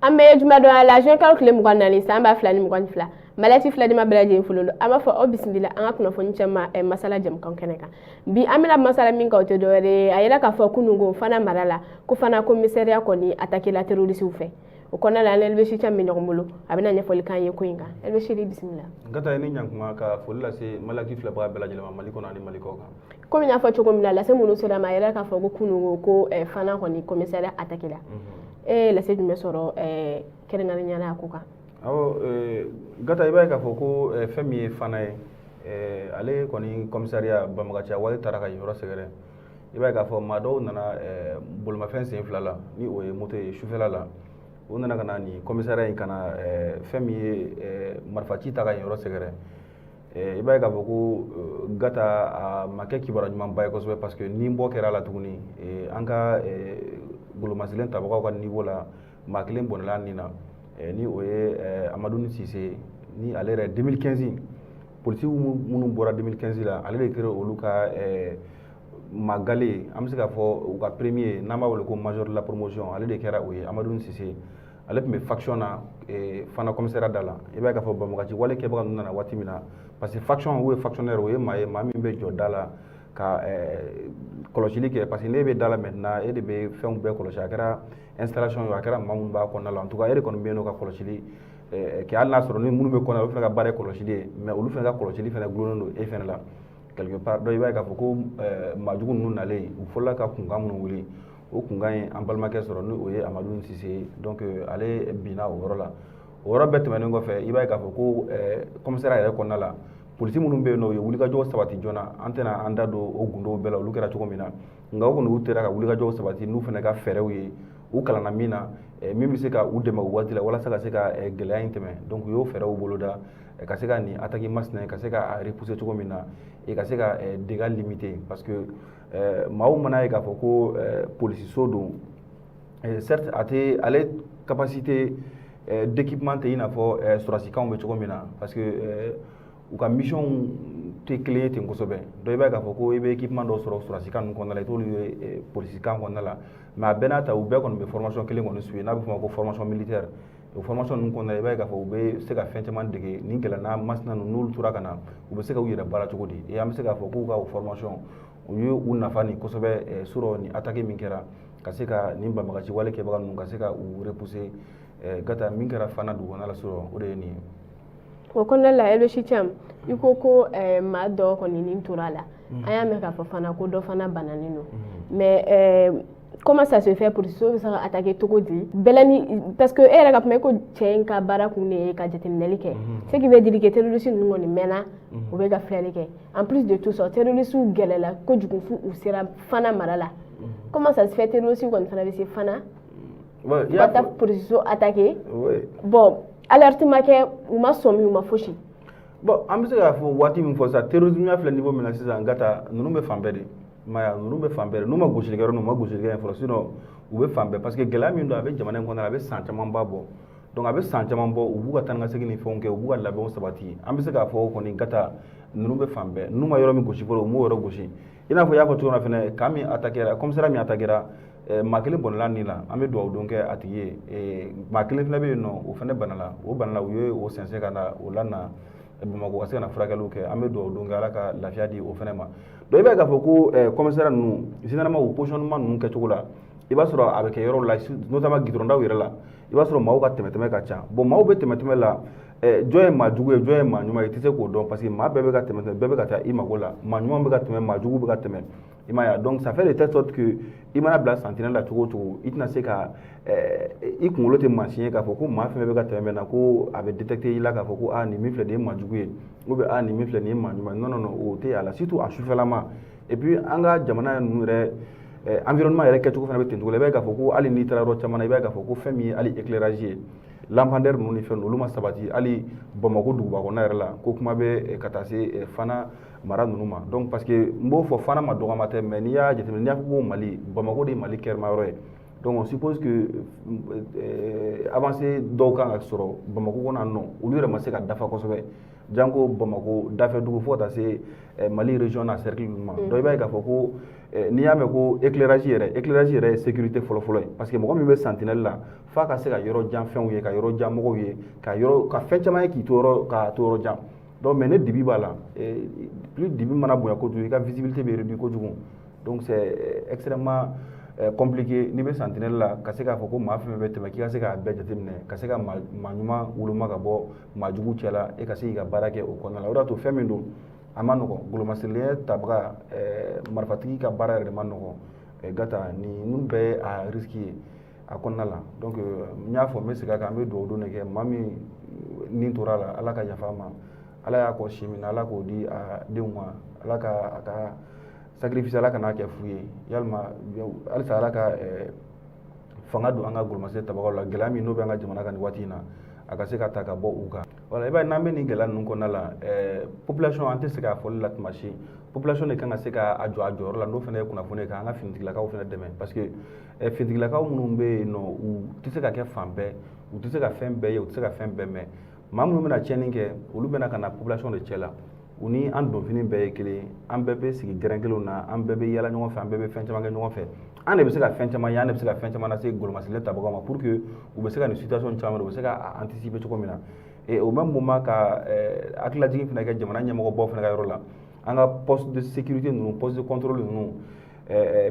An bɛ jumadon la, juin kalo tile 24, san 2022. Maliyati filɛdima bɛɛ lajɛlen folo don. An b'a fɔ aw bisimila an ka kunnafoni cɛma masala jɛmukan kɛnɛ kan. Bi, an bɛna masala min kan, o tɛ dɔwɛrɛ ye, a yira k'a fɔ kununko Fana mara la, ko Fana commissariat kɔni attaqué la terrorisiw fɛ. O kɔnɔna la, an Elbesi Cam bɛ ɲɔgɔn bolo, a bɛna ɲɛfɔli k'an ye ko in kan. Elbesi, bisimila. N ka taa ni ɲankuma ka foli lase Maliyati filɛbaga bɛɛ lajɛlen ma, Mali kɔnɔ ani Mali kɔ kan. Komi n y'a fɔ cogo min na, lase minnu sera ma, a yɛrɛ k'a fɔ ko kununko ko Fana kɔni commissariat attaqué la. E ye lase jumɛn sɔrɔ kɛrɛnkɛrɛnnenya la a ko kan? Awɔ Gata, i b'a ye k'a fɔ ko fɛn min ye Fana ye, ale kɔni commissariat, banbagaciya wale taara ka yen yɔrɔ sɛgɛrɛ. I b'a ye k'a fɔ maa dɔw nana bolimafɛn sen fila la, ni o ye moto ye, sufɛla la. U nana ka na nin commissariat in ka na fɛn min ye marifaci ta ka yen yɔrɔ sɛgɛrɛ. I b'a ye k'a fɔ ko Gata, a ma kɛ kibaruya ɲumanba ye kosɛbɛ, parce que ni bɔ kɛra a la tuguni, an ka golomasilen tabagaw ka niveau la, maa kelen bɔnɛla nin na, ni o ye Amadu Sise. Ni ale yɛrɛ 2015 polisiw minnu bɔra 2015 la, ale de kɛra olu ka magale, an bɛ se k'a fɔ u ka premier, n'an b'a wele ko major de la promotion, ale de kɛra o ye. Amadu Sise, ale tun bɛ faction na Fana commissariat da la. I b'a ye k'a fɔ banbagaci wale kɛbaga ninnu nana waati min na, parce que faction ou factionnaire, o ye maa ye, maa min bɛ jɔ da la ka kɔlɔsili kɛ, parce que n'e bɛ da la maintenant, e de bɛ fɛnw bɛɛ kɔlɔsi. A kɛra installation ye, a kɛra maa minnu b'a kɔnɔna la, en tout cas e de kɔni bɛ yen nɔ ka kɔlɔsili kɛ. Hali n'a sɔrɔ ni minnu bɛ kɔnɔ, olu fana ka baara ye kɔlɔsili ye, mais olu fana ka kɔlɔsili fana gulonnen don e fana la quelque part. Donc i b'a ye k'a fɔ ko maajugu ninnu nalen, u fɔlɔla ka kunkan minnu wuli, o kunkan ye an balimakɛ sɔrɔ, ni o ye Amadu Sise ye. Donc ale binna o yɔrɔ la. O yɔrɔ bɛɛ tɛmɛnen kɔfɛ, i b'a ye k'a fɔ ko commissariat yɛrɛ kɔnɔna la, polisi minnu bɛ yen nɔ, u ye wulikajɔw sabati joona. An tɛna an da don o gundow bɛɛ la, olu kɛra cogo min na, nka o kɔni u tera ka wulikajɔw sabati n'u fana ka fɛɛrɛw ye, u kalanna min na, min bɛ se ka u dɛmɛ o waati la walasa ka se ka gɛlɛya in tɛmɛ. Donc u y'o fɛɛrɛw boloda ka se ka nin attaque masina, ka se ka repousser cogo min na et ka se ka dégâts limiter, parce que maaw mana ye k'a fɔ ko polisiso don, certes a tɛ ale capacité d'équipement tɛ i n'a fɔ sɔrɔdasikanw bɛ cogo min na, parce que u ka mission tɛ kelen ye ten kosɛbɛ. Donc i b'a ye k'a fɔ ko i bɛ équipement dɔw sɔrɔ sɔrɔdasikan ninnu kɔnɔna la, i t'olu ye polisikan kɔnɔna la. Mais a bɛɛ n'a ta, u bɛɛ kɔni bɛ formation kelen kɔni suit, n'a bɛ f'o ma ko formation militaire. O formation ninnu kɔnɔna la, i b'a ye k'a fɔ u bɛ se ka fɛn caman dege. Nin gɛlɛya masina ninnu, n'olu tora ka na, u bɛ se ka u yɛrɛ baara cogo di? Et an bɛ se k'a fɔ k'u ka o formation, u ye u nafa nin kosɛbɛ surɔ nin attaque min kɛra, ka se ka nin banbagaci wale kɛbaga ninnu, ka se ka u repousser. Gata, min kɛra Fana dugu kɔnɔna la surɔ, o de ye nin ye. O kɔnɔna la, Elbesi Cam, i ko ko maa dɔ kɔni nin tora a la. An y'a mɛn k'a fɔ fana ko dɔ fana bananen don, mais comment ça se fait, polisiso bɛ se ka attaquer cogo di bɛlɛ ni? Parce que e yɛrɛ ka kuma, e ko cɛ in ka baara kun de ye ka jateminɛli kɛ, ce qui veut dire que terroriste ninnu kɔni mɛnna u bɛ ka filɛli kɛ. En plus de tout ça, terroriste gɛlɛla kojugu f'u u sera Fana mara la. Comment ça se fait, terroriste kɔni fana bɛ se Fana ka taa polisiso attaquer? Bon, alerte ma kɛ, u ma sɔmi, u ma fosi. Bon, an bɛ se k'a fɔ waati min fɔ sisan, terrorisme ya filɛ niveau min na sisan, Gata, ninnu bɛ fan bɛɛ de. I m'a ye, ninnu bɛ fan bɛɛ de. N'u ma gosili kɛ yɔrɔ min, u ma gosili kɛ yen fɔlɔ, sinon u bɛ fan bɛɛ, parce que gɛlɛya min don, a bɛ jamana in kɔnɔ, a bɛ san camanba bɔ. Donc a bɛ san caman bɔ, u b'u ka taa ni ka segin ni fɛnw kɛ, u b'u ka labɛnw sabati. An bɛ se k'a fɔ kɔni, Gata, ninnu bɛ fan bɛɛ. N'u ma yɔrɔ min gosi fɔlɔ, u m'o yɔrɔ gosi. I n'a fɔ i y'a fɔ cogo min na fɛnɛ, camp min attaqué, commissariat min attaqué, maa kelen bɔnɛla nin la, an bɛ dugawu don kɛ a tigi ye. Maa kelen fana bɛ yen nɔ, o fana banala, o banala, u ye o sɛnsɛn ka na o la na Bamakɔ ka se ka na furakɛliw kɛ. An bɛ dugawu don kɛ, Ala ka lafiya di o fana ma. Donc i b'a ye k'a fɔ ko commissariat ninnu, généralement u positionnement ninnu kɛcogo la, i b'a sɔrɔ a bɛ kɛ yɔrɔ la, notamment goudron yɛrɛ la, i b'a sɔrɔ maaw ka tɛmɛ-tɛmɛ ka ca. Bon, maaw bɛ tɛmɛ-tɛmɛ la, jɔn ye maa jugu ye, jɔn ye maa ɲuman ye, i tɛ se k'o dɔn, parce que maa bɛɛ bɛ ka tɛmɛ, bɛɛ bɛ ka taa i mago la. Maa ɲuman bɛ ka tɛmɛ, maa jugu bɛ ka tɛmɛ, i m'a ye. Donc ça fait de telle sorte que i mana bila sentinelle la cogo o cogo, i tɛna se ka i kunkolo tɛ mansin ye k'a fɔ ko maa fɛn fɛn bɛ ka tɛmɛ na, ko a bɛ détecter i la k'a fɔ ko aa, nin min filɛ nin ye maa jugu ye, ou bien aa, nin min filɛ nin ye maa ɲuman ye. Non, non, non, o tɛ a la, surtout a sufɛlama. Et puis an ka jamana ninnu yɛrɛ, environnement yɛrɛ kɛcogo fana bɛ ten cogo la. I b'a ye k'a fɔ ko hali n'i taara yɔrɔ caman na, i b'a ye k'a fɔ ko fɛn min ye hali éclairage ye, lampadaire ninnu ni fɛn ninnu, olu ma sabati hali Bamakɔ duguba kɔnɔna yɛrɛ la, ko kuma bɛ ka taa se Fana mara ninnu ma. Donc parce que n b'o fɔ, Fana ma dɔgɔma tɛ, mais n'i y'a jateminɛ, n'i y'a fɔ ko Mali, Bamakɔ de ye Mali kɛrɛma yɔrɔ ye. Donc on suppose que avancée dɔw kan ka sɔrɔ Bamakɔ kɔnɔ yan nɔ, olu yɛrɛ ma se ka dafa kosɛbɛ, janko Bamakɔ dafɛ dugu fo ka taa se Mali région n'a cercle ninnu ma. Donc i b'a ye k'a fɔ ko n'i y'a mɛn ko éclairage yɛrɛ, éclairage yɛrɛ ye sécurité fɔlɔ-fɔlɔ ye, parce que mɔgɔ min bɛ sentinelle la, f'a ka se ka yɔrɔ jan fɛnw ye, ka yɔrɔ jan mɔgɔw ye, ka yɔrɔ ka fɛn caman ye, k'i to yɔrɔ ka to yɔrɔ jan. Donc mais ne dibi b'a la, plus dibi mana bonya kojugu, i ka visibilité bɛ réduit kojugu. Donc c'est extrêmement compliqué n'i bɛ sentinelle la ka se k'a fɔ ko maa fɛn fɛn bɛ tɛmɛ, k'i ka se k'a bɛɛ jateminɛ, ka se ka maa ɲuman woloma ka bɔ maa jugu cɛ la, e ka se k'i ka baara kɛ o kɔnɔna la. O de y'a to fɛn min don, a ma nɔgɔn. Golomasirilen tabaga, marifatigi ka baara yɛrɛ de ma nɔgɔn. Gata, ninnu bɛɛ ye a risque ye a kɔnɔna la. Donc n y'a fɔ, n bɛ segin a kan, an bɛ dugawu don de kɛ maa min nin tora a la, Ala ka yafa a ma. Ala y'a kɔ si min na, Ala k'o di a denw ma. Ala ka a ka sacrifice, Ala kan'a kɛ fu ye. Yalima halisa Ala ka fanga don an ka golomasiri tabagaw la. Gɛlɛya min n'o bɛ an ka jamana kan nin waati in na, a ka se ka ta ka bɔ u kan. Wala i b'a ye, n'an bɛ nin gɛlɛya ninnu kɔnɔna la, population, an tɛ se k'a fɔli la tuma si, population de kan ka se ka a jɔ a jɔyɔrɔ la, n'o fana ye kunnafoni ye, k'an ka finitigilakaw fana dɛmɛ, parce que finitigilakaw minnu bɛ yen nɔ, u tɛ se ka kɛ fan bɛɛ, u tɛ se ka fɛn bɛɛ ye, u tɛ se ka fɛn bɛɛ mɛn. Maa minnu bɛna tiɲɛni kɛ, olu bɛna ka na population de cɛ la. U ni an donfini bɛɛ ye kelen, an bɛɛ bɛ sigi gɛrɛn kelenw na, an bɛɛ bɛ yala ɲɔgɔn fɛ, an bɛɛ bɛ fɛn caman kɛ ɲɔgɔn fɛ. An de bɛ se ka fɛn caman ye, an de bɛ se ka fɛn caman lase golomasirilen tabagaw ma pour que u bɛ se ka nin situation caman, u bɛ se ka anticiper cogo min na. Et au même moment, ka hakililajigin fana kɛ jamana ɲɛmɔgɔbaw fana ka yɔrɔ la, an ka poste de sécurité ninnu, poste de contrôle ninnu,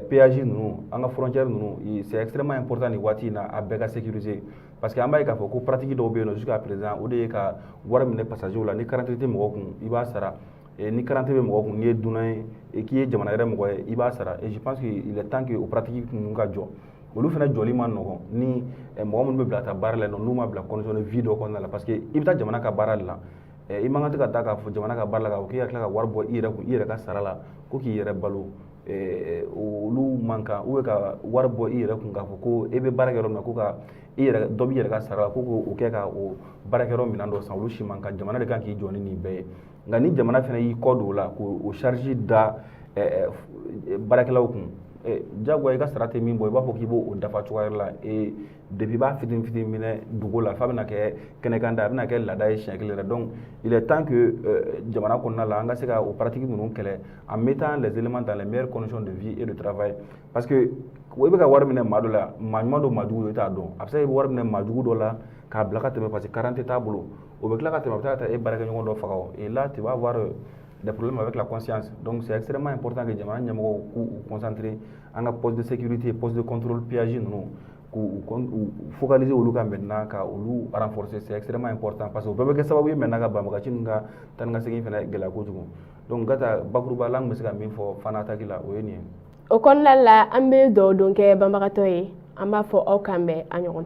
péage ninnu, an ka frontière ninnu, c'est extrêmement important nin waati in na, a bɛɛ ka sécuriser, parce que an b'a ye k'a fɔ ko pratique dɔw bɛ yen nɔ jusqu'à présent, o de ye ka wari minɛ passager la. Ni carte tɛ mɔgɔ kun, i b'a sara. Ni carte bɛ mɔgɔ kun, n'i ye dunan ye, k'i ye jamana wɛrɛ mɔgɔ ye, i b'a sara. Et je pense que il est temps que o pratique ninnu ka jɔ. Olu fana jɔli ma nɔgɔn ni mɔgɔ minnu bɛ bila ka taa baara la yen nɔ, n'u ma bila condition de vie dɔ kɔnɔna la, parce que i bɛ taa jamana ka baara de la. I man kan tɛ ka taa k'a fɔ jamana ka baara la k'a fɔ k'i ka tila ka wari bɔ i yɛrɛ kun, i yɛrɛ ka sara la, ko k'i yɛrɛ balo. Olu man kan, ou ka wari bɔ i yɛrɛ kun k'a fɔ ko e bɛ baara kɛ yɔrɔ min na, ko ka i yɛrɛ dɔ b'i yɛrɛ ka sara la, ko k'o kɛ ka o baarakɛyɔrɔ minɛn dɔ san, olu si man kan. Jamana de kan k'i jɔ ni nin bɛɛ ye. Nka ni jamana fana y'i kɔ don o la k'o charge da baarakɛlaw kun, jagoya i ka sara tɛ min bɔ, i b'a fɔ k'i b'o dafa cogoya wɛrɛ la. Et depuis i b'a fitinin fitinin minɛ dugu la, f'a bɛna kɛ kɛnɛkan da, a bɛna kɛ laada ye siɲɛ kelen yɛrɛ. Donc il est temps que jamana kɔnɔna la, an ka se ka o pratique ninnu kɛlɛ en mettant les éléments dans les meilleures conditions de vie et de travail, parce que i bɛ ka wari minɛ maa dɔ la, maa ɲuman don, maa jugu don, i t'a dɔn. A bɛ se ka i bɛ wari minɛ maa jugu dɔ la k'a bila ka tɛmɛ, parce que carte t'a bolo, o bɛ tila ka tɛmɛ, a bɛ taa ka taa e baarakɛɲɔgɔn dɔ faga o. Et là, tu vas avoir des problèmes avec la conscience. Donc c'est extrêmement important que jamana ɲɛmɔgɔw k'u concentrer an ka poste de sécurité, poste de contrôle, péage ninnu, k'u focaliser olu kan maintenant, ka olu renforcer. C'est extrêmement important, parce que o bɛɛ bɛ kɛ sababu ye maintenant ka banbagaci ninnu ka taa ni ka segin fana gɛlɛya kojugu. Donc Gata, bakuruba la, an tun bɛ se ka min fɔ Fana attaque la, o ye nin ye. O kɔnɔna la, an bɛ dugawu don kɛ banbagatɔ ye. An b'a fɔ aw kan bɛn a ɲɔgɔn.